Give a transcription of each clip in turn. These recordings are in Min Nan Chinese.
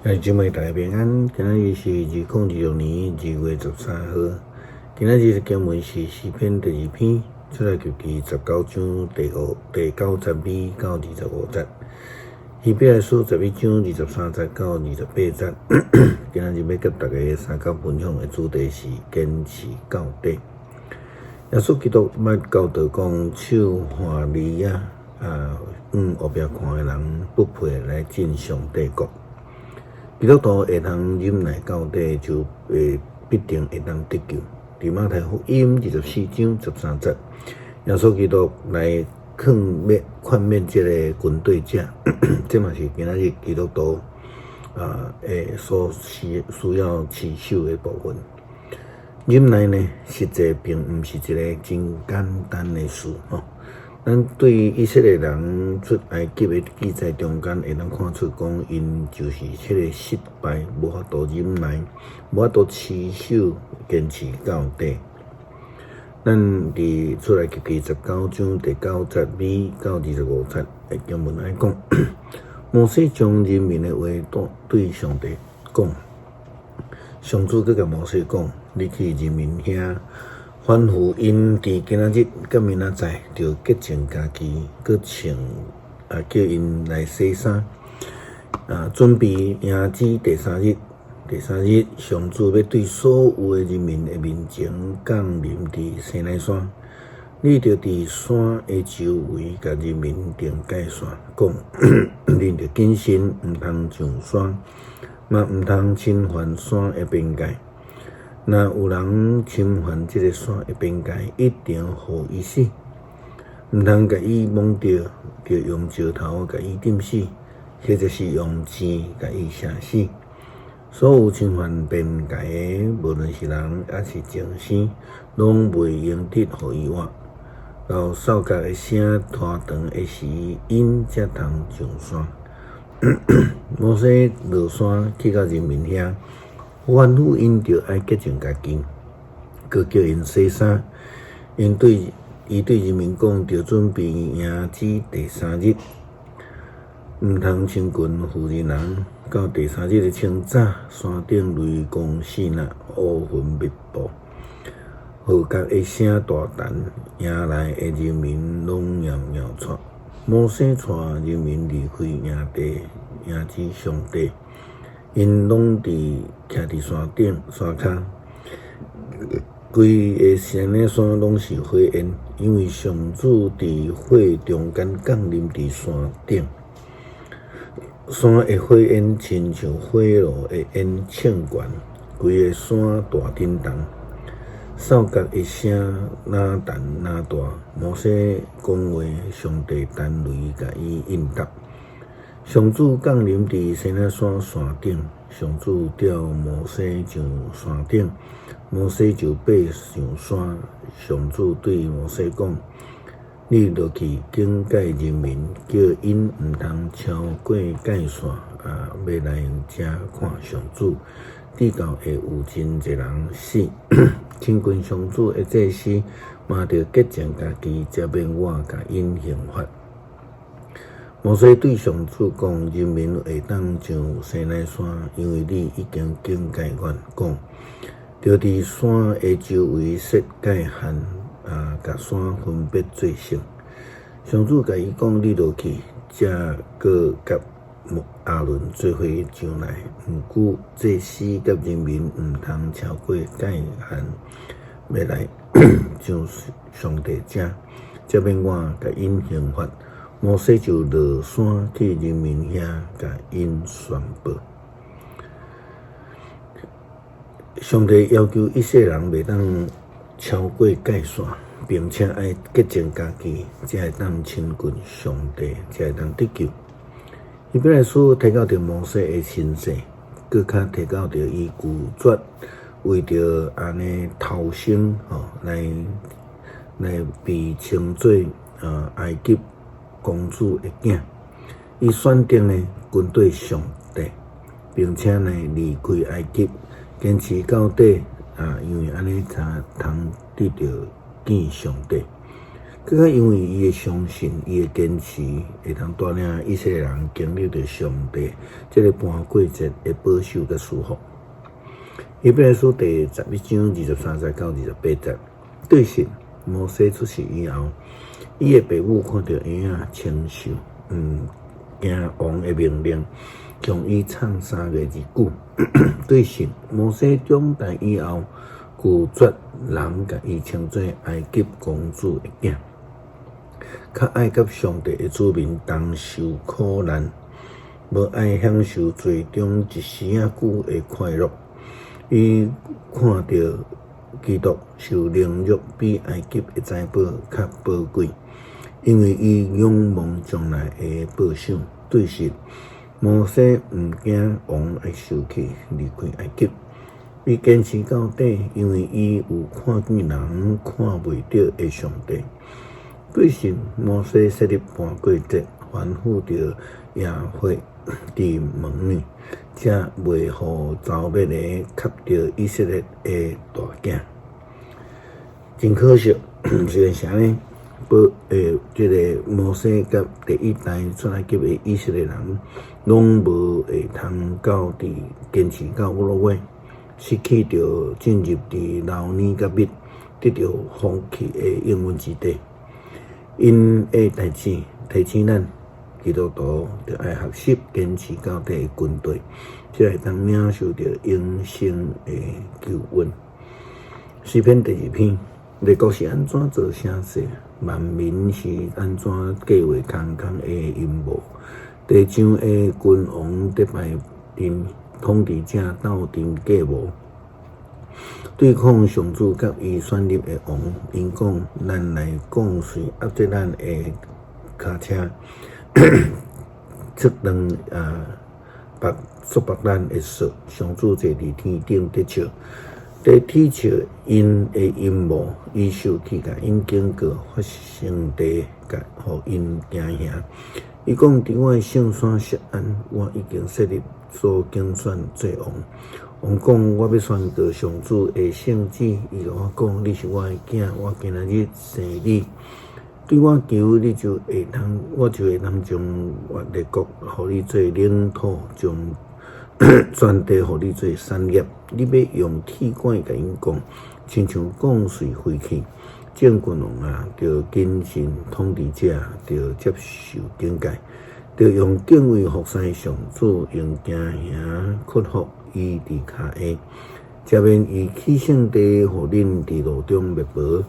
兄弟姊妹大家平安，今仔日是2026年2月13號。今仔日的經文是詩篇第二篇，出埃及記19章第9節尾到25節，希伯來書11章23節到28節。今仔日欲佮大家相共分享的主題是堅持到底。耶穌基督捌教導講，手挽犁仔啊，向後壁看的人，不配來進上帝國。基督徒會通忍耐到底，就會必定會當得救。佇馬太福音24章13節，耶穌基督來勸勉這个軍隊者，這嘛是今仔日基督徒啊，會所需要持守的部分。忍耐呢，實際並毋是一个真簡單的事吼。咱對以色列人出埃及的記載中間，會當看出講，𪜶就是彼个失敗，無法度忍耐，無法度持守堅持到底。咱佇出埃及記19章第9節尾到25節的經文來講，摩西將人民的話對上帝講，上主閣共摩西講：你去人民遐，吩咐𪜶佇今仔日佮明仔載，著潔淨家己，閣穿啊，叫𪜶來洗衫，啊，準備迎接第三日。第三日，上主欲對所有的人民的面前降臨佇西奈山。你著佇山的周圍共人民定界線，講：恁著謹慎，毋通上山，嘛毋通侵犯山的邊界。若有人侵犯這个山的邊界，一定予伊死，毋通共伊摸著，著用石頭共伊釘死，或者是用箭共伊射死。所有侵犯邊界的，無論是人抑是眾生，攏袂用得予伊活。到哨角的聲拖長的時，𪜶才通上山。摩西落山去到人民遐，吩咐𪜶著愛潔淨家己，閣叫𪜶洗衫。伊對人民講，著準備迎接第三日，毋通親近婦人人。到第三日的清早，山頂雷公四若，烏雲密布，號角的聲大震，營內的人民攏搖搖掣。摩西帶人民離開營地，迎接上帝。𪜶攏徛佇山頂山跤，規个西奈山攏是火焰，因為上主佇火中間降臨佇山頂。山的火焰親像火爐的煙衝懸，規个山大震動。哨角的聲若震若大，摩西講話，上帝彈雷共伊應答。上主降臨佇西奈山山頂，上主召摩西上山頂，摩西就爬上山。上主對摩西講：你落去警戒人民，叫𪜶毋通超過界線，啊，欲來遮看上主，直到會有真濟人死。親近上主的祭司嘛著潔淨家己，才免我共𪜶刑罰。摩西對上主講：人民會當上西奈山，因為你已經警戒阮講，著佇山的周圍設界限，啊，共山分別做聖。上主共伊講：你落去，才閣佮亞倫做伙上來。毋過祭司佮人民毋通超過界限，欲來上上帝遮，才免我共𪜶刑罰。摩西就落山去人民遐，共𪜶宣布。上帝要求以色列人袂當超過界線，並且愛潔淨家己，才會當親近上帝，才會當得救。希伯來書提到著摩西的身世，閣較提到著伊拒絕為著按呢偷生吼，來被稱做埃及公主的囝，伊選擇呢跟綴上帝，並且呢離開埃及，堅持到底啊，因為按呢才通得著見上帝。閣較因為伊的相信，伊的堅持，會當帶領以色列人經歷著上帝這个盤過節的保守佮祝福。希伯來書第11章23節到28節，對信摩西出世以後，伊的爸母看著嬰仔清秀，毋驚王的命令，將伊藏3個月久。對信摩西長大以後，拒絕人共伊稱做埃及公主的囝，較愛佮上帝的子民同受苦難，無愛享受罪中一時仔久的快樂。伊看著基督受凌辱，比埃及的財寶較寶貴，因為伊仰望將來的報賞。對信摩西毋驚王的受氣，離開埃及。伊堅持到底，因為伊有看見人看袂著的上帝。對信摩西設立盤過節，吩咐著耶和的門女，才袂予遭滅的磕著以色列的大囝。真可惜，雖然是按呢，這个摩西佮第一代出埃及的以色列人，攏無會通到佇堅持到尾仔尾，失去著進入佇流奶佮蜜，得著福氣的應允之地。𪜶的代誌提醒咱，基督徒著愛學習堅持到底的軍隊，才會當領受著永生的救恩。詩篇第二篇，列國是按怎做聲勢？萬民是按怎計劃空空的陰謀？地上的君王得敗陣，統治者鬥陣計謀，對抗上主佮伊選立的王。𪜶講：咱來降穗壓制咱的跤車，切斷縛束縛咱的索。上主坐佇天頂咧笑，咧恥笑𪜶的陰謀。伊受氣共𪜶警告，發生地共予𪜶驚嚇。伊講：佇我的聖山錫安，我已經設立所揀選做王。王講：我欲宣告上主的聖旨。伊共我講：你是我的囝，我今仔日生你。對我求，你就會通，我就會通將列國予你做領土，將全地予你做產業。你欲用鐵拐共𪜶摃，親像摃穗飛去。眾君王啊，著謹慎；統治者著接受警戒，著用敬畏服侍上主，用驚嚇屈服伊佇跤下，才免伊去聖地，予恁佇路中滅無。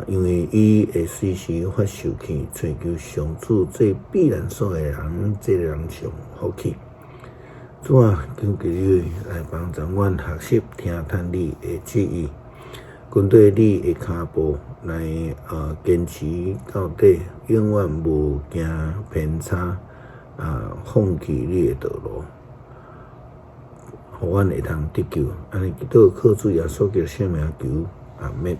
因為伊會隨時發受氣，揣求上主做避難所的人，這个人上福氣。主啊，求求你來幫助阮學習聽從你的旨意，跟綴你的跤步來堅持到底，永遠無驚偏差放棄你的道路，予阮會通得救。按呢祈禱靠主耶穌基督聖名求，阿們。